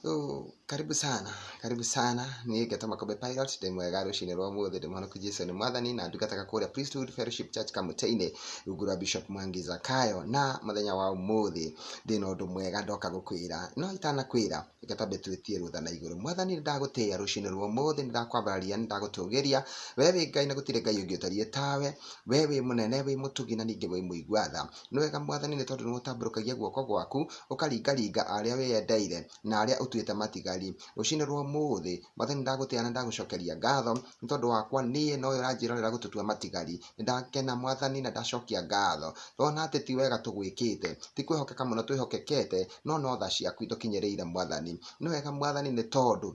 So, karibu sana, karibu sana. Niĩ ngetwo Makombe Pilot, ndĩ mwega rũcinĩ rwa ũmũthĩ, ndĩ mũhonoku Jesu nĩ mwathani na ndungataga kũrĩa Priesthood Fellowship Church Kamũtĩ-inĩ rungu rwa Bishop Mwangi Zakayo. Na mũthenya wa ũmũthĩ ndĩ na ũndũ mwega ndoka gũkwĩra, no itanakwĩra reke twambe twĩtie rũtha na igũrũ. Mwathani, nĩ ndagũtĩĩa rũcinĩ rwa ũmũthĩ, nĩ ndakwambararia, nĩ ndagũtũgĩria. We wĩ Ngai na gũtirĩ Ngai ũngĩ ũtariĩ tawe. We wĩ mũnene, wĩ mũtugi na ningĩ wĩ mũigua tha. Nĩ wega Mwathani, nĩ tondũ nĩ ũtambũrũkagia guoko gwaku ũkaringaringa arĩa wĩyendeire na arĩa ũtuĩte matigari. Rũcinĩ rwa ũmũthĩ Mwathani, ndagũtĩĩa na ndagũcokeria ngatho nĩ tondũ wakwa niĩ nowe ũranjĩrorera gũtũtua matigari. Nĩ ndakena Mwathani na ndacokia ngatho. Ndona atĩ ti wega tũgwĩkĩte, ti kwĩhokeka mũno twĩhokekete, no no tha ciaku itũkinyĩrĩire Mwathani. Nĩ wega Mwathani, nĩ tondũ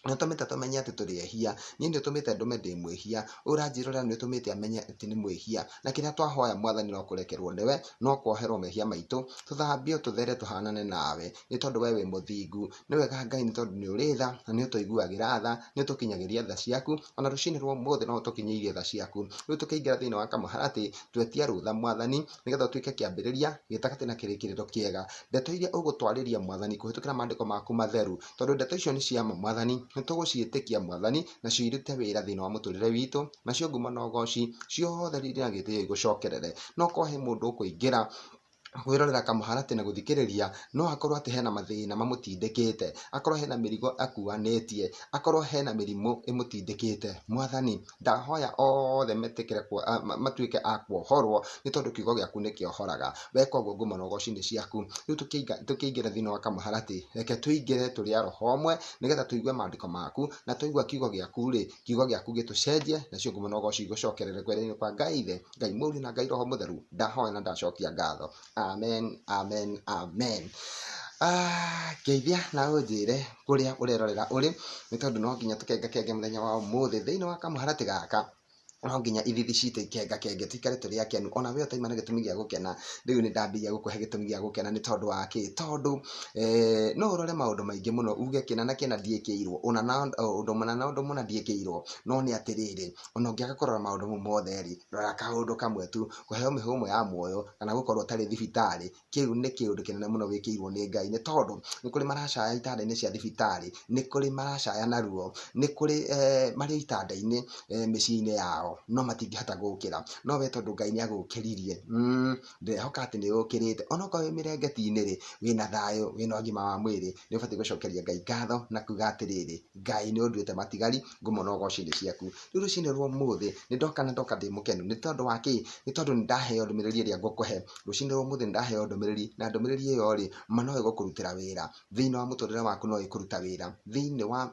nĩ ũtũmĩte tũmenye atĩ tũrĩ ehia. Niĩ nĩ ũtũmĩte ndũme ndĩ mwĩhia, ũranjĩrora nĩ ũtũmĩte amenye atĩ nĩ mwĩhia, na kĩrĩa twahoya Mwathani no kũrekerwo nĩwe, no kuoherwo mehia maitũ, tũthambio tũthere tũhanane nawe, nĩ tondũ we wĩ mũthingu. Nĩ wega Ngai, nĩ tondũ nĩ ũrĩ tha na nĩ ũtũiguagĩra tha, nĩ ũtũkinyagĩria tha ciaku, ona rũcinĩ rwa ũmũthĩ no ũtũkinyĩirie tha ciaku. Rĩu tũkĩingĩra thĩinĩ wa kamũharatĩ, twetia rũtha Mwathani, nĩgetha ũtuĩke kĩambĩrĩria, gĩtagatĩ na kĩrĩkĩrĩro kĩega. Ndeto iria ũgũtwarĩria Mwathani kũhĩtũkĩra maandĩko maku matheru, tondũ ndeto icio nĩ cia ma Mwathani, nĩ tũgũciĩtĩkia Mwathani, nacio irute wĩra thĩinĩ wa mũtũrĩre witũ, nacio ngumo na ũgoci ciothe riri na gĩtĩo igũcokerere. No korwo he mũndũ ũkũingĩra kwĩrorera kamũharatĩ na gũthikĩrĩria, no akorwo atĩ hena mathĩna mamũtindĩkĩte, akorwo hena mĩrigo akuanĩtie, akorwo hena mĩrimũ ĩmũtindĩkĩte. Mwathani, ndahoya othe metĩkĩre matuĩke a kuohorwo, nĩ tondũ kiugo gĩaku nĩ kĩohoraga. Weka ũguo ngumo na ũgoci nĩ ciaku. Rĩu tũkĩingĩra thĩinĩ wa kamũharatĩ, reke tũingĩre tũrĩ a roho ũmwe, nĩgetha tũigue maandĩko maku, na twaigua kiugo gĩaku rĩ, kiugo gĩaku gĩtũcenjie, nacio ngumo na ũgoci igũcokerere kwenda-inĩ kwa Ngai Ithe, Ngai Mũriũ na Ngai Roho Mũtheru. Ndahoya na ndacokia ngatho. Amen, amen, amen. Ngeithia na ũnjĩre kũrĩa ũrerorera ũrĩ, nĩ tondũ no nginya tũkengakenge mũthenya wa ũmũthĩ thĩinĩ wa kamũharatĩ gaka. No nginya ithithi citũ ikengakenge, tũikare tũrĩ akenu. Ona we ũtaima na gĩtũmi gĩa gũkena, rĩu nĩ ndambĩrĩria gũkũhe gĩtũmi gĩa gũkena. Nĩ tondũ wa kĩ? Tondũ no ũrore maũndũ maingĩ mũno uge kĩna na kĩna ndiĩkĩirwo, ũna na ũndũ mũna na ũndũ mũna ndiĩkĩirwo, no nĩ atĩrĩrĩ, ona ũngĩaga kũrora maũndũ mau mothe rĩ, rora kaũndũ kamwe tu, kũheo mĩhũmũ ya muoyo kana gũkorwo ũtarĩ thibitarĩ, kĩu nĩ kĩũndũ kĩnene mũno wĩkĩirwo nĩ Ngai. Nĩ tondũ nĩ kũrĩ maracaya itanda-inĩ cia thibitarĩ, nĩ kũrĩ maracaya na ruo, nĩ kũrĩ marĩ itanda-inĩ mĩciĩ-inĩ yao, no matingĩhota gũkĩra. No we tondũ Ngai nĩ agũkĩririe, ndĩrehoka atĩ nĩ ũkĩrĩte. Onokorwo wĩ mĩrengeti-inĩ rĩ, wĩna thayũ, wĩna ũgima wa mwĩrĩ, nĩ ũbatiĩ gũcokeria Ngai ngatho na kuga atĩrĩrĩ, Ngai nĩ ũnduĩte matigari, ngumo na ũgoci nĩ ciaku. Rĩu rũcinĩ rwa ũmũthĩ nĩ ndoka na ndoka ndĩ mũkenu. Nĩ tondũ wa kĩ? Nĩ tondũ nĩ ndaheo ndũmĩrĩri ĩrĩa ngũkũhe. Rũcinĩ rwa ũmũthĩ nĩ ndaheo ndũmĩrĩri, na ndũmĩrĩri ĩyo rĩ, ma no ĩgũkũrutĩra wĩra. Thĩinĩ wa mũtũrĩre waku no ĩkũruta wĩra. Thĩinĩ wa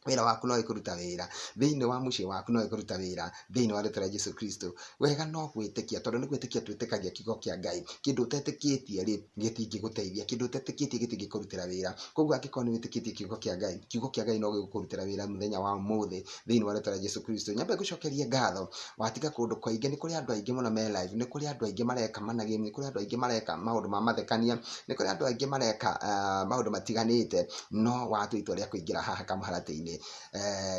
wĩra waku no ĩkũruta wĩra. Thĩinĩ wa mũciĩ waku no ĩkũruta wĩra. Thĩinĩ wa rĩtwa rĩa Jesu Kristo. Wega no gwĩtĩkia, tondũ nĩ gwĩtĩkia twĩtĩkagia kiugo kĩa Ngai. Kĩndũ ũtetĩkĩtie rĩ, gĩtingĩgũteithia. Kĩndũ ũtetĩkĩtie gĩtingĩkũrutĩra wĩra. Koguo angĩkorwo nĩ wĩtĩkĩtie kiugo kĩa Ngai, kiugo kĩa Ngai no gĩgũkũrutĩra wĩra mũthenya wa ũmũthĩ thĩinĩ wa rĩtwa rĩa Jesu Kristo. Nyambe ngũcokerie ngatho, watiga kũndũ kũingĩ, nĩ kũrĩ andũ aingĩ mũno me live, nĩ kũrĩ andũ aingĩ mareka managĩ, nĩ kũrĩ andũ aingĩ mareka maũndũ ma mathekania, nĩ kũrĩ andũ aingĩ mareka maũndũ matiganĩte, no watua itua rĩa kũingĩra haha kamũharatĩ-inĩ.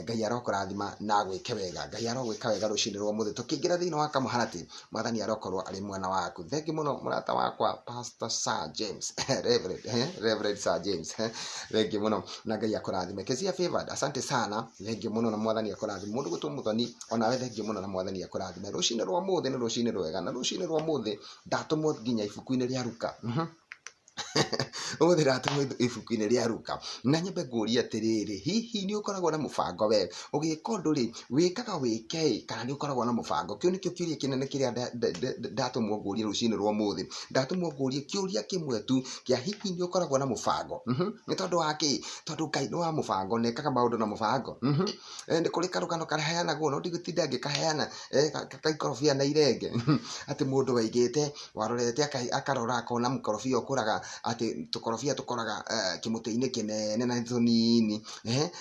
Ngai arokũrathima na agwĩke wega. Ngai arogwĩka wega rũcinĩ rwa ũmũthĩ. Tũkĩingĩra thĩinĩ wa kamũharatĩ, Mwathani arokorwo arĩ mwena waku. Thengi mũno mũrata wakwa Pastor Sir James, Reverend, Reverend Sir James. Thengi mũno na Ngai akũrathime. Kezia Favored, asante sana. Thengi mũno na Mwathani akũrathime. Mũndũ gwĩtwo Mũthoni, onawe thengi mũno na Mwathani akũrathime. Rũcinĩ rwa ũmũthĩ nĩ rũcinĩ rwega, na rũcinĩ rwa ũmũthĩ ndatũmwo nginya ibuku-inĩ rĩa Luka. Ũmũthĩ ndatũmwo ibuku-inĩ rĩa Luka. Na nyambe ngũrie atĩrĩrĩ, hihi nĩ ũkoragwo na mũbango we? Ũgĩka ũndũ rĩ, wĩkaga wĩke ĩ, kana nĩ ũkoragwo na mũbango? Kĩu nĩkĩo kĩũria kĩnene kĩrĩa ndatũmwo ngũrie rũcinĩ rwa ũmũthĩ. Ndatũmwo ngũrie kĩũria kĩmwe tu kĩa hihi nĩ ũkoragwo na mũbango? Nĩ tondũ wa kĩ? Tondũ Ngai nĩ wa mũbango na ekaga maũndũ na mũbango. Nĩ kũrĩ karũgano kaheanagwo, no ndigũtinda ngĩkaheana, kaikorobia na irenge. Atĩ mũndũ waigĩte, warorete akarora akona mũkorobia ũkũraga, atĩ tũkorobia tũkũraga kĩmũtĩ-inĩ kĩnene na nĩ tũnini,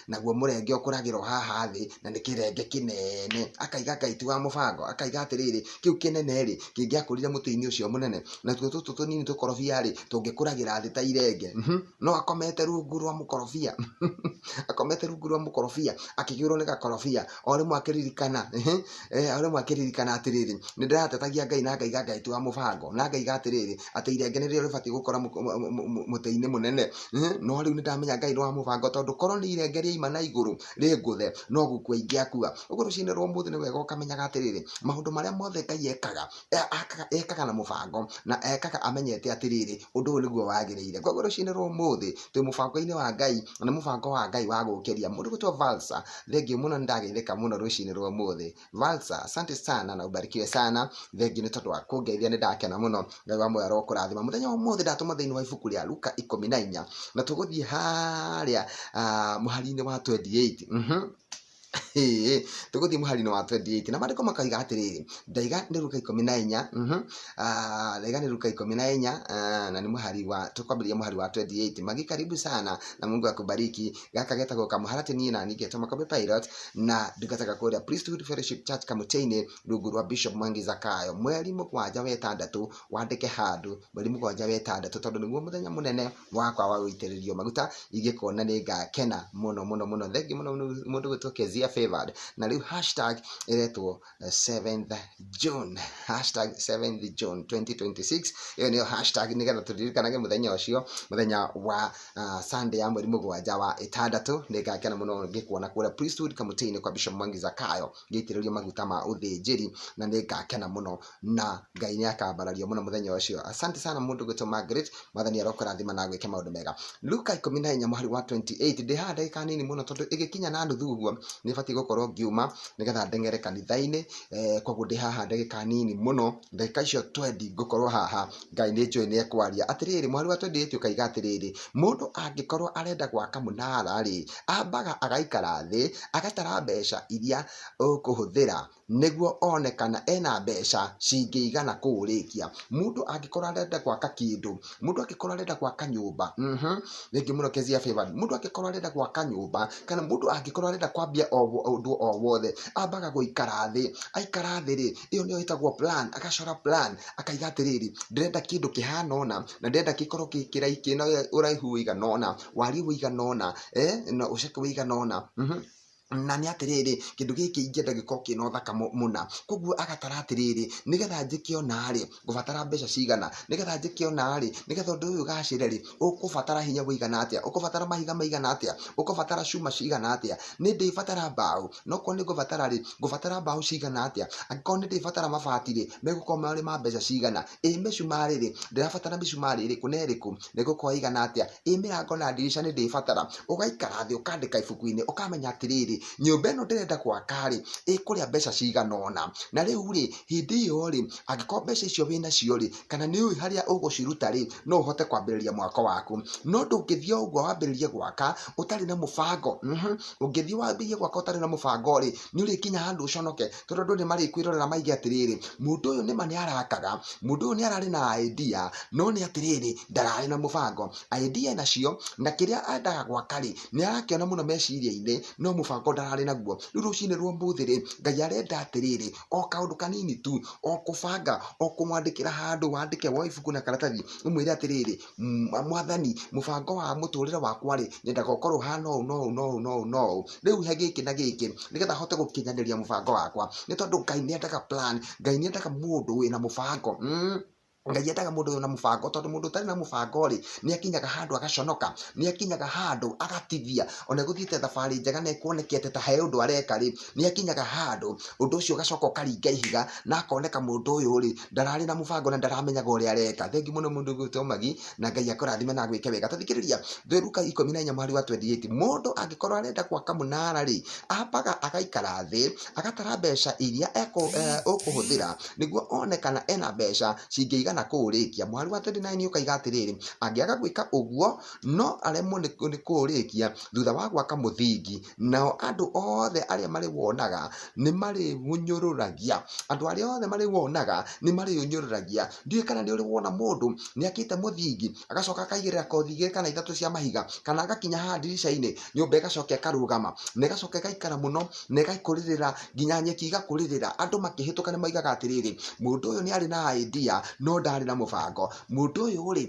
naguo mũrenge ũkũragĩrwo haha thĩ na nĩ kĩrenge kĩnene. Akaiga Ngai ti wa mũbango, akaiga atĩrĩrĩ, kĩu kĩnene rĩ, kĩngĩakũrire mũtĩ-inĩ ũcio mũnene, natuo tũtũ tũnini tũkorobia rĩ, tũngĩkũragĩra thĩ ta irenge. No akomete rungu rwa mũkorobia, akomete rungu rwa mũkorobia, akĩgĩrwo nĩ gakorobia, o rĩmwe akĩririkana, o rĩmwe akĩririkana atĩrĩrĩ, nĩ ndĩratetagia Ngai na ngaiga Ngai ti wa mũbango, na ngaiga atĩrĩrĩ, atĩ irenge nĩrĩo rĩbatiĩ gũkũra mũtĩ-inĩ mũnene. No rĩu nĩ ndamenya Ngai nĩ wa mũbango, tondũ korwo nĩ irenge rĩaima na igũrũ rĩngũthe, no gũkua ingĩakua. Ũguo rũcinĩ rwa ũmũthĩ nĩ wega ũkamenyaga atĩrĩrĩ, maũndũ marĩa mothe Ngai ekaga, ekaga na mũbango, na ekaga amenyete atĩrĩrĩ, ũndũ ũyũ nĩguo wagĩrĩire. Koguo rũcinĩ rwa ũmũthĩ twĩ mũbango-inĩ wa Ngai, na nĩ mũbango wa Ngai wa gũkĩria. Mũndũ gwĩtwo Valsa, thengiũ mũno, nĩ ndageithĩka mũno rũcinĩ rwa ũmũthĩ. Valsa, asante sana na ubarikiwe sana. Thengiũ nĩ tondũ wa kũngeithia, nĩ ndakena mũno. Ngai wa muoyo arokũrathima. Mũthenya wa ũmũthĩ ndatũma thĩinĩ wa ibuku rĩa Luka 14, na tũgũthiĩ harĩa mũhari-inĩ wa 28. Tũgũthiĩ mũhari-inĩ wa 28, na maandĩko makaiga atĩrĩrĩ, ndaiga nĩ Luka 14, ndaiga nĩ Luka 14, na nĩ mũhari wa, tũkwambĩrĩria mũhari wa 28. Magi, karibu sana na Mungu akubariki. Gaka getagwo Kamũharatĩ, niĩ na niĩ ngetwo Makombe Pilot, na ndungataga kũrĩa Priesthood Fellowship Church Kamũtĩ-inĩ rungu rwa Bishop Mwangi Zakayo. Mweri 7 wa 6, wandĩke handũ, mweri 7 wa 6, tondũ nĩguo mũthenya mũnene wakwa wa gũitĩrĩrio maguta. Ingĩkuona nĩ ngakena mũno mũno mũno. Thengiũ mũno mũndũ gwĩtwo Kezia Favored, na rĩu hashtag ĩretwo 7th June, hashtag 7th June 2026. Ĩyo nĩyo hashtag, nĩgetha tũririkanage mũthenya ũcio, mũthenya wa Sunday ya mweri 7 wa 6. Nĩ ngakena mũno ngĩkuona kũrĩa Priesthood Kamũtĩ-inĩ kwa Bishop Mwangi Zakayo ngĩitĩrĩrio maguta ma ũthĩnjĩri, na nĩ ngakena mũno na Ngai nĩ akambarario mũno mũthenya ũcio. Asante sana mũndũ gwĩtwo Margaret, Mwathani arokũrathima na gwĩke maũndũ mega. Luka 14 mũhari wa 28. Ndĩ haha ndagĩka nini mũno, tondũ ĩgĩkinya na nuthu ũguo nĩ batiĩ gũkorwo ngiuma nĩgetha ndeng'ere kanitha-inĩ. Koguo ndĩ haha ndagĩka nini mũno, ndagĩka icio 20 ngũkorwo haha. Ngai nĩ njũĩ nĩ ekwaria. Atĩrĩrĩ, mũhari wa 28 ũkaiga atĩrĩrĩ, mũndũ angĩkorwo arenda gwaka mũnara rĩ, ambaga agaikara thĩ agatara mbeca iria ũkũhũthĩra nĩguo one kana ena mbeca cingĩigana kũũrĩkia. Mũndũ angĩkorwo arenda gwaka kĩndũ, mũndũ angĩkorwo arenda gwaka nyũmba, rĩngĩ mũno Kezia Favored, mũndũ angĩkorwo arenda gwaka nyũmba, kana mũndũ angĩkorwo arenda kwambia ũndũ o wothe, ambaga gũikara thĩ. Aikara thĩ rĩ, ĩyo nĩyo ĩtagwo plan, agacora plan, akaiga atĩrĩrĩ, ndĩrenda kĩndũ kĩhana ũna, na ndĩrenda gĩkorwo kĩna ũraihu ũigana ũna, wariĩ ũigana ũna, na ũceke ũigana ũna. Na nĩ atĩrĩrĩ, kĩndũ gĩkĩ ingĩenda gĩkorwo kĩna ũthaka mũna. Koguo agatara atĩrĩrĩ, nĩgetha njĩke ũna rĩ, ngũbatara mbeca cigana, nĩgetha njĩke ũna rĩ, nĩgetha ũndũ ũyũ ũgacĩre rĩ, ũkũbatara hinya ũigana atĩa, ũkũbatara mahiga maigana atĩa, ũkũbatara cuma cigana atĩa, nĩ ndĩbatara mbaũ, no korwo nĩ ngũbatara rĩ, ngũbatara mbaũ cigana atĩa, angĩkorwo nĩ ndĩbatara mabati rĩ, megũkorwo marĩ ma mbeca cigana, ĩ mĩcumarĩ rĩ, ndĩrabatara mĩcumarĩ ĩrĩkũ na ĩrĩkũ, nĩ gũkorwo ĩigana atĩa, ĩ mĩrango na ndirica nĩ ndĩbatara. Ũgaikara thĩ ũkandĩka ibuku-inĩ, ũkamenya atĩrĩrĩ, nyũmba ĩno ndĩrenda gwaka rĩ, ĩkũrĩa mbeca cigana ũna. Na rĩu rĩ, hĩndĩ ĩyo rĩ, angĩkorwo mbeca icio wĩnacio rĩ, kana nĩ ũĩ harĩa ũgũciruta rĩ, no ũhote kwambĩrĩria mwako waku. No ndũngĩthiĩ o ũguo wambĩrĩrie gwaka ũtarĩ na mũbango. Ũngĩthiĩ wambĩrĩrie gwaka ũtarĩ na mũbango rĩ, nĩ ũrĩkinya handũ ũconoke, tondũ andũ nĩ marĩkwĩrorera maige atĩrĩrĩ, mũndũ ũyũ nĩma nĩ arakaga, mũndũ ũyũ nĩ ararĩ na idea, no nĩ atĩrĩrĩ, ndararĩ na mũbango. Idea nacio, na kĩrĩa endaga gwaka rĩ, nĩ arakĩona mũno meciria-inĩ, no mũbango ndararĩ naguo. Rĩu rũcinĩ rwa ũmũthĩ rĩ, Ngai arenda atĩrĩrĩ, o kaũndũ kanini tu, o kũbanga, o kũmwandĩkĩra handũ, wandĩke woe ibuku na karatathi, ũmwĩre atĩrĩrĩ, Mwathani, mũbango wa mũtũrĩre wakwa rĩ, nyendaga ũkorwo ũhana ũũ na ũũ na ũũ na ũũ na ũũ, rĩu he gĩkĩ na gĩkĩ, nĩgetha hote gũkinyanĩria mũbango wakwa. Nĩ tondũ Ngai nĩ endaga plan, Ngai nĩ endaga mũndũ wĩna mũbango. Ngai endaga mũndũ wĩna mũbango, tondũ mũndũ ũtarĩ na mũbango rĩ, nĩ akinyaga handũ agaconoka, nĩ akinyaga handũ agatithia, ona gũthiĩte thabarĩ njega na ekuonekete ta he ũndũ areka rĩ, nĩ akinyaga handũ ũndũ ũcio ũgacoka ũkaringa ihiga, na akoneka mũndũ ũyũ rĩ, ndararĩ na mũbango na ndaramenyaga ũrĩa areka. Thengiũ mũno mũndũ ũgwĩtwo Magi, na Ngai akũrathime na agwĩke wega. Tathikĩrĩria, twĩ Luka 14 mũhari wa 28, mũndũ angĩkorwo arenda gwaka mũnara rĩ, ambaga agaikara thĩ, agatara mbeca iria ũkũhũthĩra nĩguo one kana ena mbeca cingĩigana kũũrĩkia. Mũhari wa 29 ũkaiga atĩrĩrĩ, angĩaga gwĩka ũguo no aremwo nĩ kũũrĩkia thutha wa gwaka mũthingi, nao andũ othe arĩa marĩwonaga nĩ marĩũnyũrũragia. Andũ arĩa othe marĩwonaga nĩ marĩũnyũrũragia. Ndiũĩ kana nĩ ũrĩ wona mũndũ nĩ akĩte mũthingi, agacoka akaigĩrĩra kothi igĩrĩ kana ithatũ cia mahiga, kana agakinya haha ndirica-inĩ, nyũmba ĩgacoka ĩkarũgama, na ĩgacoka ĩgaikara mũno, na ĩgakũrĩrĩra nginya nyeki ĩgakũrĩrĩra. Andũ makĩhĩtũka nĩ moigaga atĩrĩrĩ, mũndũ ũyũ nĩ arĩ na idea, no No ndarĩ na mũbango. Mũndũ ũyũ rĩ,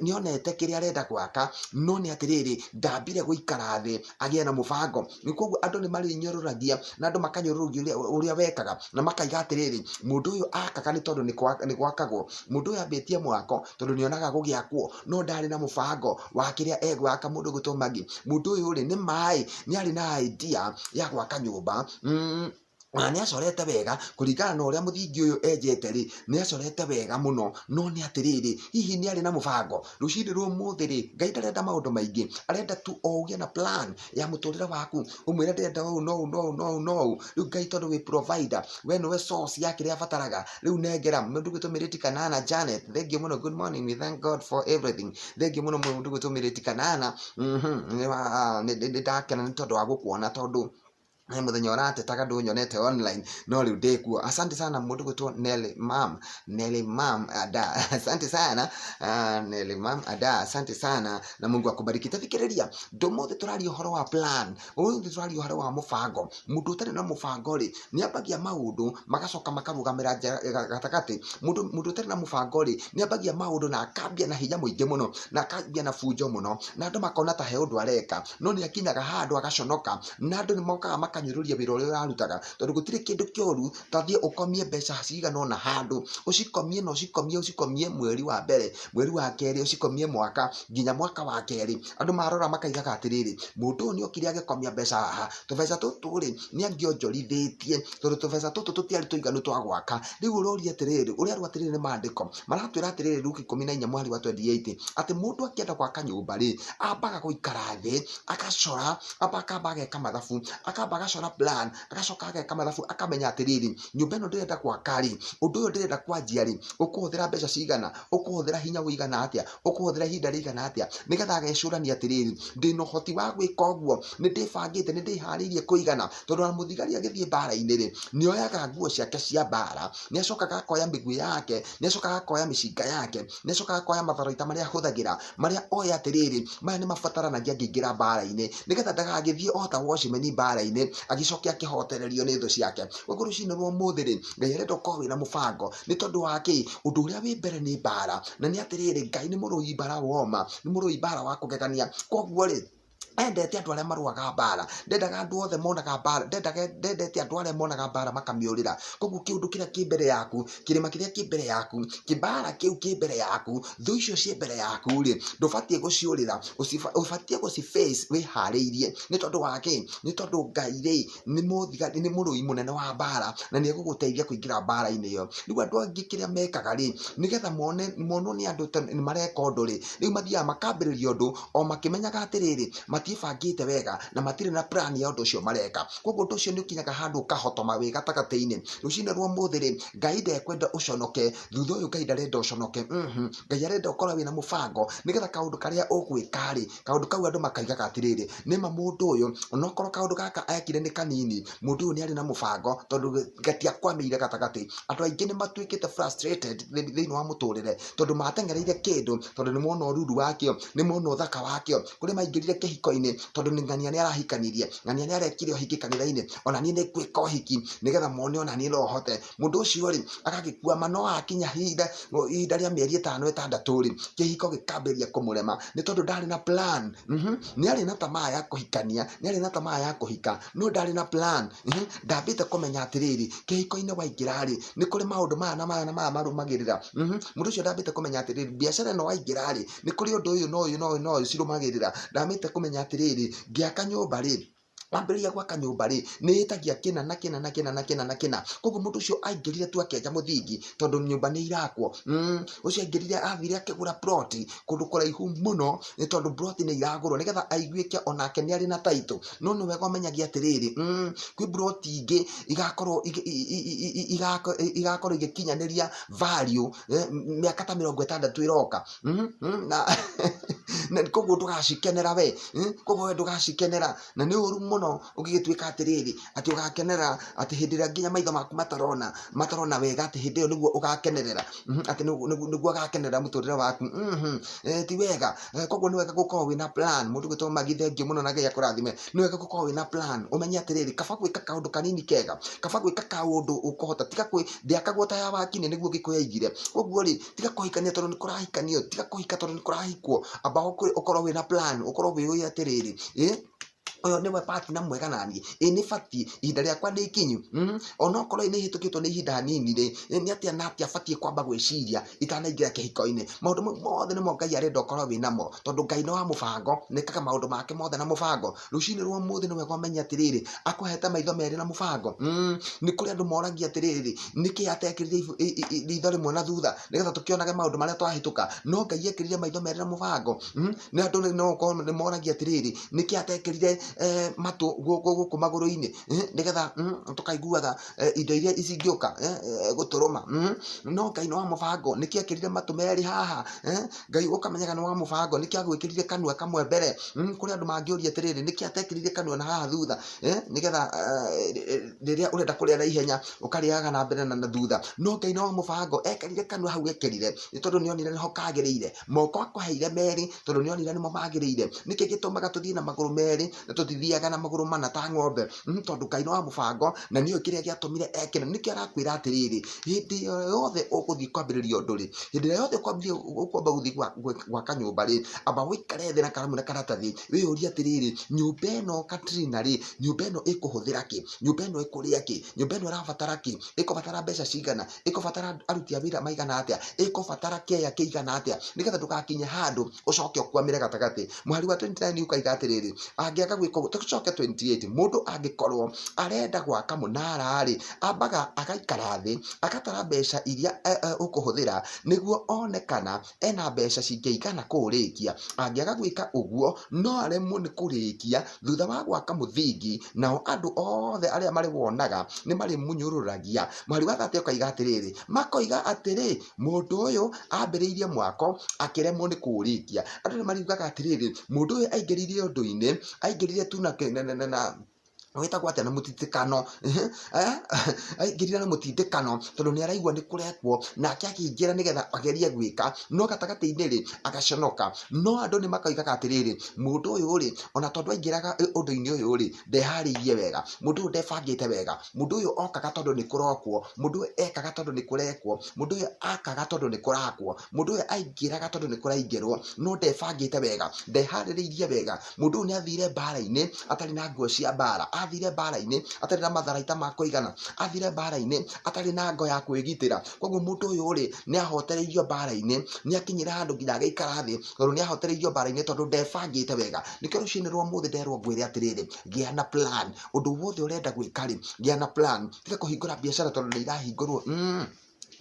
nĩ onete kĩrĩa arenda gwaka, no nĩ atĩrĩrĩ, ndambire gũikara thĩ agĩe na mũbango. Nĩ koguo andũ nĩ marĩnyũrũragia na andũ makanyũrũrũgia ũrĩa wekaga, na makaiga atĩrĩrĩ, mũndũ ũyũ akaga nĩ tondũ nĩ gwakagwo, mũndũ ũyũ ambĩtie mwako tondũ nĩ onaga gũgĩakwo, no ndarĩ na mũbango wa kĩrĩa egwaka. Mũndũ ũgwĩtwo Maggie, mũndũ ũyũ rĩ, nĩ maĩ, nĩ arĩ na idea ya gwaka nyũmba, ona nĩ acorete wega kũringana na ũrĩa mũthingi ũyũ enjete rĩ, nĩ acorete wega mũno, no nĩ atĩrĩrĩ, hihi nĩ arĩ na mũbango? Rũcinĩ rwa ũmũthĩ rĩ, Ngai ndarenda maũndũ maingĩ, arenda tu o ũgĩe na plan ya mũtũrĩre waku, ũmwĩre ndĩrenda ũũ na ũũ na ũũ na ũũ na ũũ. Rĩu Ngai tondũ wĩ provider, we nĩwe source ya kĩrĩa abataraga, rĩu nengera. Mũndũ ũgwĩtwo Mĩrĩti Kanana Janet, thengiũ mũno, good morning, we thank God for everything. Thengiũ mũno mũndũ ũgwĩtwo Mĩrĩti Kanana, nĩ ndakena nĩ tondũ wa gũkuona, tondũ he mũthenya ũratetaga ndũnyonete online, no rĩu ndĩkuo. Asante sana mũndũ gwĩtwo Nelly Mam, Nelly Mam ada, asante sana, Nelly Mam ada, asante sana na Mungu akubariki. Tathikĩrĩria, ndũmũthĩ tũraria ũhoro wa plan, ũmũthĩ tũraria ũhoro wa mũbango. Mũndũ ũtarĩ na mũbango rĩ, nĩ ambagia maũndũ magacoka makarũgamĩra gatagatĩ. Mũndũ ũtarĩ na mũbango rĩ, nĩ ambagia maũndũ na akambia na hinya mũingĩ mũno, na akambia na bunjo mũno, na andũ makona ta he ũndũ areka, no nĩ akinyaga handũ agaconoka, na andũ nĩ mokaga makanyũrũria wĩra ũrĩa ũrarutaga, tondũ gũtirĩ kĩndũ kĩũru ta thiĩ ũkomie mbeca cigana ũna handũ, ũcikomie na ũcikomie, ũcikomie mweri wa mbere, mweri wa kerĩ, ũcikomie mwaka, nginya mwaka wa kerĩ, andũ marora makaigaga atĩrĩrĩ, mũndũ ũyũ nĩ okire agĩkomia mbeca haha, tũbeca tũtũ rĩ, nĩ angĩonjorithĩtie, tondũ tũbeca tũtũ tũtiarĩ tũiganu twa gwaka. Rĩu ũroria atĩrĩrĩ, ũrerwo atĩrĩrĩ nĩ maandĩko, maratwĩra atĩrĩrĩ Luka 14 mũhari wa 28, atĩ mũndũ akĩenda gwaka nyũmba rĩ, ambaga gũikara thĩ, agacora, akamba ageka mathabu, akamba agacora plan, agacoka ageka mathabu, akamenya atĩrĩrĩ, nyũmba ĩno ndĩrenda gwaka rĩ, ũndũ ũyũ ndĩrenda kwanjia rĩ, ũkũhũthĩra mbeca cigana, ũkũhũthĩra hinya ũigana atĩa, ũkũhũthĩra ihinda rĩigana atĩa, nĩgetha agecũrania atĩrĩrĩ, ndĩna ũhoti wa gwĩka ũguo, nĩ ndĩbangĩte, nĩ ndĩharĩirie kũigana, tondũ ona mũthigari agĩthiĩ mbara-inĩ rĩ, nĩ oyaga nguo ciake cia mbara, nĩ acokaga akoya mĩguĩ yake, nĩ acokaga akoya mĩcinga yake, nĩ acokaga akoya matharaita marĩa ahũthagĩra, marĩa oĩ atĩrĩrĩ, maya nĩ mabataranagia ngĩingĩra mbara-inĩ, nĩgetha ndagagĩthiĩ o ta watchman mbara-inĩ, agĩcoke akĩhotererio nĩ thũ ciake. Koguo rũcinĩ rwa ũmũthĩ rĩ, Ngai arenda ũkorwo wĩna mũbango, nĩ tondũ wa kĩ? Ũndũ ũrĩa wĩ mbere nĩ mbara, na nĩ atĩrĩrĩ, Ngai nĩ mũrũi mbara woma, nĩ mũrũi mbara wa kũgegania. Koguo rĩ, endete andũ arĩa marũaga mbara, ndendaga andũ othe monaga mbara, ndendete andũ arĩa monaga mbara makamĩũrĩra. Koguo kĩũndũ kĩrĩa kĩ mbere yaku, kĩrĩma kĩrĩa kĩ mbere yaku, kĩmbara kĩu kĩ mbere yaku, thũ icio ciĩ mbere yaku rĩ, ndũbatiĩ gũciũrĩra, ũbatiĩ gũci face wĩharĩirie. Nĩ tondũ wa kĩ? Nĩ tondũ Ngai rĩ, nĩ mũthigari, nĩ mũrũi mũnene wa mbara, na nĩ egũgũteithia kũingĩra mbara-inĩ ĩyo. Rĩu andũ angĩ kĩrĩa mekaga rĩ, nĩgetha monwo nĩ andũ ta nĩ mareka ũndũ rĩ, rĩu mathiaga makambĩrĩria ũndũ o makĩmenyaga atĩrĩrĩ, matiĩbangĩte wega na matirĩ na plan ya ũndũ ũcio mareka. Koguo ũndũ ũcio nĩ ũkinyaga handũ ũkahotoma wĩ gatagatĩ-inĩ. Rũcinĩ rwa ũmũthĩ rĩ, Ngai ndekwenda ũconoke, thutha ũyũ Ngai ndarenda ũconoke, Ngai arenda ũkorwo wĩna mũbango, nĩgetha kaũndũ karĩa ũgwĩka rĩ, kaũndũ kau andũ makaigaga atĩrĩrĩ, nĩma mũndũ ũyũ, onokorwo kaũndũ gaka ekire nĩ kanini, mũndũ ũyũ nĩ arĩ na mũbango, tondũ gatiakwamĩire gatagatĩ. Andũ aingĩ nĩ matuĩkĩte frustrated thĩinĩ wa mũtũrĩre, tondũ mateng'ereire kĩndũ, tondũ nĩ mona ũruru wakĩo, nĩ mona ũthaka wakĩo, kũrĩ maingĩrire kĩhiko-inĩ, tondũ nĩ ng'ania nĩ arahikanirie, ng'ania nĩ arekire ũhiki kanitha-inĩ, ona niĩ nĩ ngwĩka ũhiki, nĩgetha mone ona niĩ no hote. Mũndũ ũcio rĩ, agagĩkwama, no akinya ihinda rĩa mĩeri 5 6 rĩ, kĩhiko gĩkambĩrĩria kũmũrema, nĩ tondũ ndarĩ na plan. Nĩ arĩ na tamaa ya kũhikania, nĩ arĩ na tamaa ya kũhika, no ndarĩ na plan. Ndambĩte kũmenya atĩrĩrĩ, kĩhiko-inĩ waingĩra rĩ, nĩ kũrĩ maũndũ maya na maya na maya marũmagĩrĩra. Mũndũ ũcio ndambĩte kũmenya atĩrĩrĩ, biacara ĩno waingĩra rĩ, nĩ kũrĩ ũndũ ũyũ na ũyũ na ũyũ na ũyũ cirũmagĩrĩra. Ndambĩte kũmenya atĩrĩrĩ, ngĩaka nyũmba rĩ, wambĩrĩria gwaka nyũmba rĩ, nĩ ĩtagia kĩna na kĩna na kĩna na kĩna na kĩna. Koguo mũndũ ũcio aingĩrire tu akĩenja mũthingi, tondũ nyũmba nĩ irakwo. Ũcio aingĩrire athire akĩgũra ploti kũndũ kũraihu mũno, nĩ tondũ ploti nĩ iragũrwo, nĩgetha aiguĩke onake nĩ arĩ na title. No nĩ wega ũmenyagie atĩrĩrĩ, kwĩ ploti ingĩ igakorwo igĩkinyanĩria value, mĩaka ta 60 ĩroka. Na Na koguo ndũgacikenera we, koguo we ndũgacikenera. Na nĩ ũru mũno ũngĩgĩtuĩka atĩrĩrĩ atĩ ũgakenera atĩ hĩndĩ ĩrĩa nginya maitho maku matarona wega, atĩ hĩndĩ ĩyo nĩguo ũgakenerera, atĩ nĩguo ũgakenerera mũtũrĩre waku. Ti wega. Koguo nĩ wega gũkorwo wĩna plan. Mũndũ gwĩtwo Magi, thengiũ mũno na Ngai akũrathime. Nĩ wega gũkorwo wĩna plan, ũmenye atĩrĩrĩ, kaba gwĩka kaũndũ kanini kega, kaba gwĩka kaũndũ ũkũhota, tiga kwĩ ndĩakagwo ta ya wakinĩ nĩguo Gĩkũyũ aigire. Koguo rĩ, tiga kũhikania tondũ nĩ kũrahikanio, tiga kũhika tondũ nĩ kũrahikwo. Amba ũkorwo wĩna plan, ũkorwo wĩũĩ atĩrĩrĩ, ũyũ nĩwe partner mwega naniĩ, ĩ nĩ batiĩ, ihinda rĩakwa nĩ ikinyu, onokorwo nĩ hĩtũkĩtwo nĩ ihinda hanini rĩ, nĩ atĩa na atĩa batiĩ kwamba gwĩciria itanaingĩra kĩhiko-inĩ. Maũndũ mau mothe nĩmo Ngai arenda ũkorwo wĩnamo, tondũ Ngai nĩ wa mũbango, na ekaga maũndũ make mothe na mũbango. Rũcinĩ rwa ũmũthĩ nĩ wega ũmenye atĩrĩrĩ, akũhete maitho merĩ na mũbango. Nĩ kũrĩ andũ moragia atĩrĩrĩ, nĩkĩ atekĩrire ritho rĩmwe na thutha nĩgetha tũkĩonage maũndũ marĩa twahĩtũka. No Ngai ekĩrire maitho merĩ na mũbango. Nĩ andũ no ũkorwo nĩ moragia atĩrĩrĩ, nĩkĩ atekĩrire matũ gũkũ magũrũ-inĩ, nĩgetha tũkaiguaga indo iria cingĩũka gũtũrũma. No Ngai nĩ wa mũbango, nĩkĩ ekĩrire matũ merĩ haha? Ngai ũkamenyaga nĩ wa mũbango, nĩkĩ agwĩkĩrire kanua kamwe mbere? Kũrĩ andũ mangĩũria atĩrĩrĩ, nĩkĩ atekĩrire kanua na haha thutha, nĩgetha rĩrĩa ũrenda kũrĩa na ihenya ũkarĩaga na mbere na thutha. No Ngai nĩ wa mũbango, ekĩrire kanua hau ekĩrire nĩ tondũ nĩ onire nĩho kagĩrĩire. Moko akũheire merĩ tondũ nĩ onire nĩmo magĩrĩire. Nĩkĩ gĩtũmaga tũthiĩ na magũrũ merĩ na tũtithiaga na magũrũ mana ta ng'ombe? Tondũ Ngai nĩ wa mũbango na nĩoĩ kĩrĩa gĩatũmire ekĩre. Nĩkĩo arakwĩra atĩrĩrĩ, hĩndĩ ĩyo yothe ũgũthiĩ kwambĩrĩria ũndũ rĩ, hĩndĩ ĩrĩa yothe ũkwamba gũthiĩ gwaka nyũmba rĩ, amba ũikare thĩ na karamu na karatathi, wĩyũrie atĩrĩrĩ, nyũmba ĩno Katrina rĩ, nyũmba ĩno ĩkũhũthĩra kĩ? Nyũmba ĩno ĩkũrĩa kĩ? Nyũmba ĩno ĩrabatara kĩ? Ĩkũbatara mbeca cigana? Ĩkũbatara aruti a wĩra maigana atĩa? Ĩkũbatara kĩaya kĩigana atĩa? Nĩgetha ndũgakinye handũ ũcoke ũkwamĩre gatagatĩ. Mũhari wa 29 ũkaiga atĩrĩrĩ, angĩaga gwĩka ũguo, tũcoke 28, mũndũ angĩkorwo arenda gwaka mũnara rĩ, ambaga agaikara thĩ, agatara mbeca iria ũkũhũthĩra nĩguo one kana ena mbeca cingĩigana kũũrĩkia. Angĩaga gwĩka ũguo, no aremwo nĩ kũrĩkia thutha wa gwaka mũthingi, nao andũ othe arĩa marĩwonaga nĩ marĩmũnyũrũragia. Mũhari wa 30 ũkaiga atĩrĩrĩ, makoiga atĩrĩ, mũndũ ũyũ ambĩrĩirie mwako akĩremwo nĩ kũũrĩkia. Andũ nĩ mariugaga atĩrĩrĩ, mũndũ ũyũ aingĩrire ũndũ-inĩ, aingĩrire tu na wĩtagwo atĩa na mũtitikano, aingĩrire na mũtindĩkano tondũ nĩ araigua nĩ kũrekwo, nake akĩingĩra nĩgetha agerie gwĩka, no gatagatĩ-inĩ rĩ agaconoka. No andũ nĩ makoigaga atĩrĩrĩ, mũndũ ũyũ rĩ, ona tondũ aingĩraga ũndũ-inĩ ũyũ rĩ, ndeharĩirie wega, mũndũ ũyũ ndebangĩte wega, mũndũ ũyũ okaga tondũ nĩ kũrokwo, mũndũ ũyũ ekaga tondũ nĩ kũrekwo, mũndũ ũyũ akaga tondũ nĩ kũrakwo, mũndũ ũyũ aingĩraga tondũ nĩ kũraingĩrwo, no ndebangĩte wega, ndeharĩrĩirie wega. Mũndũ ũyũ nĩ athire mbara-inĩ atarĩ na nguo cia mbara, athire mbara-inĩ atarĩ na matharaita ma kũigana, athire mbara-inĩ atarĩ na ngo ya kwĩgitĩra. Koguo mũndũ ũyũ rĩ, nĩ ahotereirio mbara-inĩ, nĩ akinyire handũ nginya agĩikara thĩ, tondũ nĩ ahotereirio mbara-inĩ tondũ ndebangĩte wega. Nĩkĩo rũcinĩ rwa ũmũthĩ nderwo ngwĩre atĩrĩrĩ, gĩa na plan. Ũndũ wothe ũrenda gwĩka rĩ, gĩa na plan. Tiga kũhingũra biacara tondũ nĩ irahingũrwo.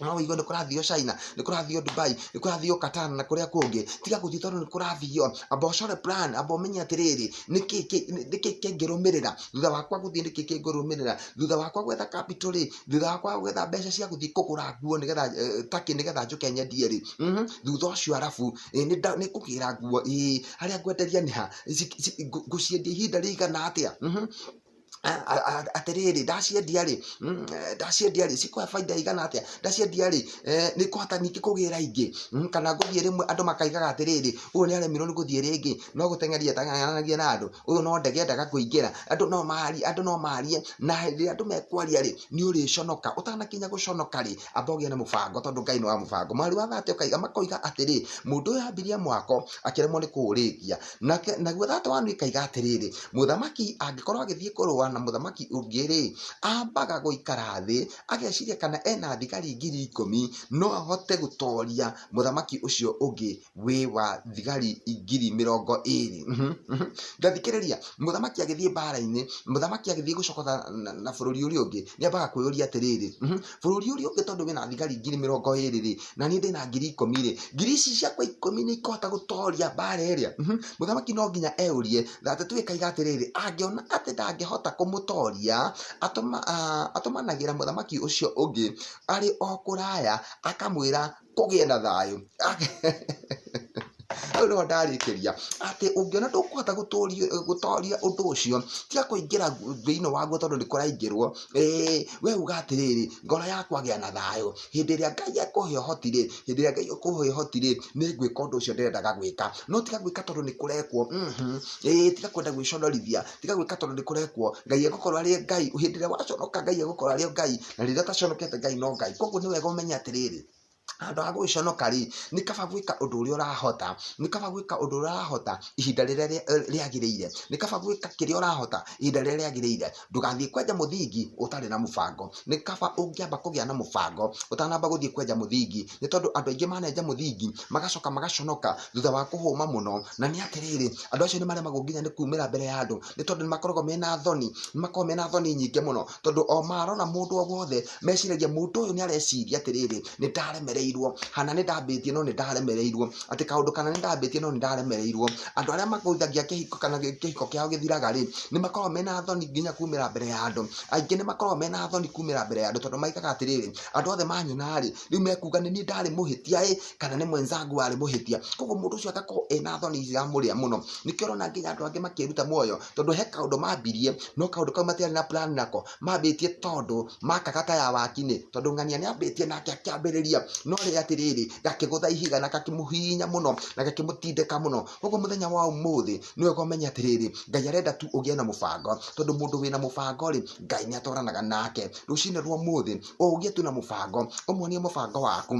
No ũigue nĩ kũrathio China, nĩ kũrathio Dubai, nĩ kũrathio Qatar na kũrĩa kũngĩ. Tiga gũthiĩ tondũ nĩ kũrathio. Amba ũcore plan, amba ũmenye atĩrĩrĩ, nĩkĩ kĩngĩrũmĩrĩra thutha wakwa gũthiĩ, nĩkĩ kĩngũrũmĩrĩra thutha wakwa gwetha capital rĩ, thutha wakwa gwetha mbeca cia gũthiĩ kũgũra nguo nĩgetha Turkey nĩgetha njũke nyendie rĩ, thutha ũcio arabu nĩ ngũgĩra nguo, ĩĩ harĩa ngwenderia nĩ ha, ngũciendia ihinda rĩigana atĩa, atĩrĩrĩ, ndaciendia rĩ, ndaciendia rĩ, cikũhe baida ĩigana atĩa, ndaciendia rĩ, nĩ ngũhota ningĩ kũgĩra ingĩ, kana ngũthiĩ rĩmwe andũ makaigaga atĩrĩrĩ, ũyũ nĩ aremirwo nĩ gũthiĩ rĩngĩ, no gũteng'eria ateng'eranagia na andũ, ũyũ no ndege endaga kũingĩra, andũ no marie, andũ no marie, na hĩndĩ ĩrĩa andũ mekwaria rĩ, nĩ ũrĩconoka, ũtanakinya gũconoka rĩ, amba ũgĩe na mũbango tondũ Ngai nĩ wa mũbango. Mũhari wa 30 ũkaiga, makoiga atĩrĩ, mũndũ ũyũ ambirie mwako akĩremwo nĩ kũũrĩkia. Nake naguo 31 ĩkaiga atĩrĩrĩ, mũthamaki angĩkorwo agĩthiĩ kũrũa na mũthamaki ũngĩ rĩ, ambaga gũikara thĩ ageciria kana ena thigari 10,000 no ahote gũtoria mũthamaki ũcio ũngĩ wĩ wa thigari 20,000. Ngathikĩrĩria, mũthamaki agĩthiĩ mbara-inĩ, mũthamaki agĩthiĩ gũcokotha na bũrũri ũrĩa ũngĩ, nĩ ambaga kwĩyũria atĩrĩrĩ, bũrũri ũrĩa ũngĩ tondũ wĩna thigari 20,000 rĩ, na niĩ ndĩna 10,000 rĩ, ngiri ici ciakwa 10 nĩ ikũhota gũtoria mbara ĩrĩa? Mũthamaki no nginya eyũrie. 32 ĩkaiga atĩrĩrĩ, angĩona atĩ ndangĩhota kũmũtoria, atũmanagĩra mũthamaki ũcio ũngĩ arĩ o kũraya, akamwĩra kũgĩe na thayũ. Hau nĩho ndarĩkĩria atĩ ũngĩona ndũkũhota gũtoria ũndũ ũcio, tiga kũingĩra thĩinĩ waguo tondũ nĩ kũraingĩrwo. We uga atĩrĩrĩ, ngoro yakwa gĩa na thayũ, hĩndĩ ĩrĩa Ngai ekũhe ũhoti rĩ, hĩndĩ ĩrĩa Ngai ekũhe ũhoti rĩ, nĩ ngwĩka ũndũ ũcio ndĩrendaga gwĩka. No tiga gwĩka tondũ nĩ kũrekwo. Tiga kwenda gwĩconorithia, tiga gwĩka tondũ nĩ kũrekwo. Ngai egũkorwo arĩ Ngai, hĩndĩ ĩrĩa waconoka Ngai egũkorwo arĩ o Ngai, na rĩrĩa ũtaconokete Ngai no Ngai. Koguo nĩ wega ũmenye atĩrĩrĩ, handũ ha gũgĩconoka rĩ, nĩ kaba gwĩka ũndũ ũrĩa ũrahota, nĩ kaba gwĩka ũndũ ũrĩa ũrahota ihinda rĩrĩa rĩagĩrĩire, nĩ kaba gwĩka kĩrĩa ũrahota ihinda rĩrĩa rĩagĩrĩire. Ndũgathiĩ kwenja mũthingi ũtarĩ na mũbango, nĩ kaba ũngĩamba kũgĩa na mũbango ũtanamba gũthiĩ kwenja mũthingi, nĩ tondũ andũ aingĩ manenja mũthingi magacoka magaconoka thutha wa kũhũma mũno. Na nĩ atĩrĩrĩ, andũ acio nĩ maremagwo nginya nĩ kumĩra mbere ya andũ, nĩ tondũ nĩ makoragwo mena thoni, nĩ makoragwo mena thoni nyingĩ mũno, tondũ o marora mũndũ o wothe meciragia mũndũ ũyũ nĩ areciria atĩrĩrĩ, nĩ ndaremereirwo, hana nĩ ndambĩtie no nĩ ndaremereirwo, atĩ kaũndũ kana nĩ ndambĩtie no nĩ ndaremereirwo. Andũ arĩa magũithagia kĩhiko kana kĩhiko kĩao gĩthiraga rĩ, nĩ makoragwo mena thoni nginya kumĩra mbere ya andũ. Aingĩ nĩ makoragwo mena thoni kumĩra mbere ya andũ tondũ maigaga atĩrĩrĩ, andũ othe manyona rĩ, rĩu mekuga nĩ niĩ ndarĩ mũhĩtia ĩ, kana nĩ mwenzangu warĩ mũhĩtia. Koguo mũndũ ũcio agakorwo ena thoni iramũrĩa mũno. Nĩkĩo ũrona nginya andũ angĩ makĩruta muoyo, tondũ he kaũndũ mambirie, no kaũndũ kau matiarĩ na plan nako, mambĩtie tondũ makaga ta ya wakinĩ, tondũ ng'ania nĩ ambĩtie nake akĩambĩrĩria, no rĩ atĩrĩrĩ, gakĩgũtha ihiga na gakĩmũhihinya mũno na gakĩmũtindĩka mũno. Koguo mũthenya wa ũmũthĩ nĩ wega ũmenye atĩrĩrĩ, Ngai arenda tu ũgĩe na mũbango, tondũ mũndũ wĩna mũbango rĩ, Ngai nĩ atwaranaga nake. Rũcinĩ rwa ũmũthĩ ũgĩe tu na mũbango, ũmuonie mũbango waku,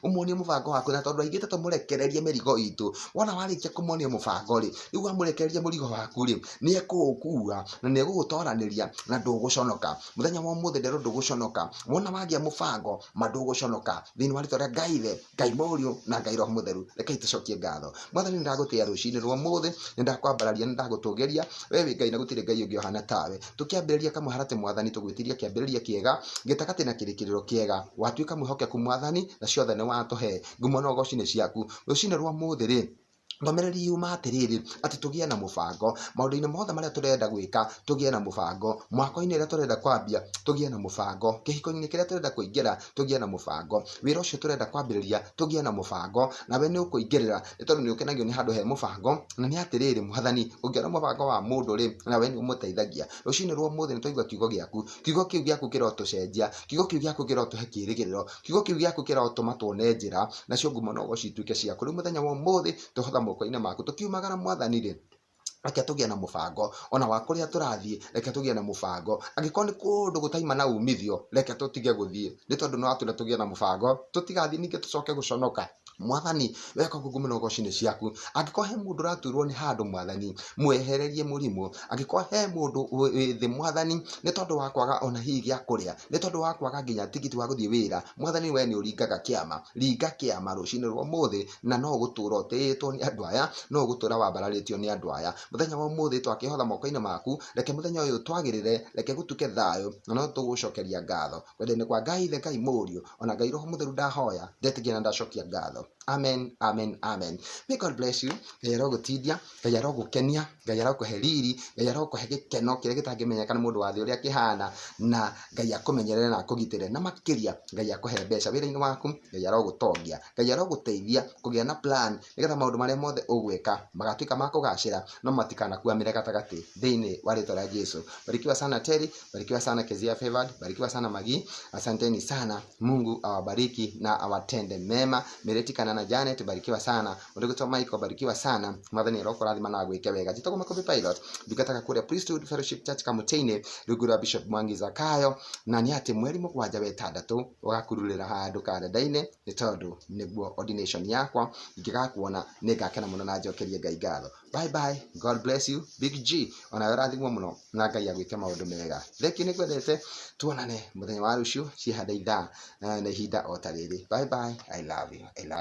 ũmuonie mũbango waku, na tondũ aingĩ tũmũrekererie mĩrigo itũ. Wona warĩkia kũmuonia mũbango rĩ, rĩu wamũrekereria mũrigo waku rĩ, nĩ ekũũkua na nĩ egũgũtoranĩria na ndũgũconoka. Mũthenya wa ũmũthĩ nderwo ndũgũconoka. Wona wagĩa mũbango, ma ndũgũconoka. Thĩinĩ wa rĩtwa rĩa Ngai Ithe, Ngai Mũriũ na Ngai Roho Mũtheru, rekei tũcokie ngatho. Mwathani, nĩ ndagũtĩĩa rũcinĩ rwa ũmũthĩ, nĩ ndakwambararia, nĩ ndagũtũgĩria, we wĩ Ngai na gũtirĩ Ngai ũngĩ ũhana tawe. Tũkĩambĩrĩria kamũharatĩ Mwathani, tũgwĩtiria kĩambĩrĩria kĩega, gĩtagatĩ na kĩrĩkĩrĩro kĩega. Watuĩka mwĩhokeku Mwathani, na ciothe nĩ watũhe. Ngumo na ũgoci nĩ ciaku. Rũcinĩ rwa ũmũthĩ rĩ, ndũmĩrĩri yuma atĩrĩrĩ, atĩ tũgĩe na mũbango maũndũ-inĩ mothe marĩa tũrenda gwĩka, tũgĩe na mũbango mwako-inĩ ũrĩa tũrenda kwambia, tũgĩe na mũbango kĩhiko-inĩ kĩrĩa tũrenda kũingĩra, tũgĩe na mũbango wĩra ũcio tũrenda kwambĩrĩria, tũgĩe na mũbango. Nawe nĩ ũkũingĩrĩra, nĩ tondũ nĩ ũkenagio nĩ handũ he mũbango. Na nĩ atĩrĩrĩ Mwathani, ũngĩona mũbango wa mũndũ rĩ, nawe nĩ ũmũteithagia. Rũcinĩ rwa ũmũthĩ nĩ twaigua kiugo gĩaku, kiugo kĩu gĩaku kĩrotũcenjia, kiugo kĩu gĩaku kĩrotũhe kĩĩrĩgĩrĩro, kiugo kĩu gĩaku kĩrotũma tuone njĩra, nacio ngumo na ũgoci ituĩke ciaku. Rĩu mũthenya wa ũmũthĩ tũhotha moko-inĩ maku, tũkiumagara Mwathani rĩ, reke tũgĩe na mũbango ona wa kũrĩa tũrathiĩ, reke tũgĩe na mũbango. Angĩkorwo nĩ kũndũ gũtaima na umithio, reke tũtige gũthiĩ, nĩ tondũ no atwĩra tũgĩe na mũbango, tũtigathiĩ ningĩ tũcoke gũconoka. Mwathani, weka ũguo ngumo na ũgoci nĩ ciaku. Angĩkorwo he mũndũ ũraturwo nĩ handũ Mwathani, mwehererie mũrimũ. Angĩkorwo he mũndũ wĩ thĩ Mwathani, nĩ tondũ wa kwaga ona hihi gĩa kũrĩa, nĩ tondũ wa kwaga nginya tigiti wa gũthiĩ wĩra, Mwathani we nĩ ũringaga kĩama, ringa kĩama rũcinĩ rwa ũmũthĩ, na no ũgũtũra ũtĩĩtwo nĩ andũ aya, no ũgũtũra wambararĩtio nĩ andũ aya. Mũthenya wa ũmũthĩ twakĩhotha moko-inĩ maku, reke mũthenya ũyũ twagĩrĩre, reke gũtuke thayũ, na no tũgũcokeria ngatho. Kwenda-inĩ kwa Ngai Ithe, Ngai Mũriũ, ona Ngai Roho Mũtheru ndahoya, ndetĩkia na ndacokia ngatho. Amen, amen, amen. May God bless you. Ngai arogũtindia, Ngai arogũkenia, Ngai arokũhe riri, Ngai arokũhe gĩkeno kĩrĩa gĩtangĩmenyeka nĩ mũndũ wa thĩ ũrĩa kĩhana, na Ngai akũmenyerere na akũgitĩre, na makĩria Ngai akũhe mbeca wĩra-inĩ waku, Ngai arogũtongia, Ngai arogũteithia kũgĩa na plan, nĩgetha maũndũ marĩa mothe ũgwĩka magatuĩka ma kũgacĩra, no matikanakwamĩre gatagatĩ thĩinĩ wa rĩtwa rĩa Jesu. Barikiwa sana Terry, barikiwa sana Kezia Favored, barikiwa sana Magi, asanteni sana. Mungu awabariki na awatende mema. Mereti kana na Janet, barikiwa sana. Ũndũgĩtwo Michael, barikiwa sana. Mwathani arokũrathima na agwĩke wega. Njĩtagwo Makobi Pilot, ndungataga kũrĩa Priesthood Fellowship Church Kamũtĩ-inĩ, rungu rwa Bishop Mwangi Zakayo, na nĩ atĩ mweri 7 wa 6 ũgakururĩra handũ karenda-inĩ, nĩ tondũ nĩguo ordination yakwa. Ingĩgakuona nĩ ngakena mũno na njokerie Ngai ngatho. Bye bye, God bless you. Big G, onawe ũrathimwo mũno na Ngai agwĩke maũndũ mega. Thank you, nĩngwendete. Tuonane mũthenya wa rũciũ cihanda ithaa na ihinda o ta rĩrĩ. Bye bye, I love you, I love you.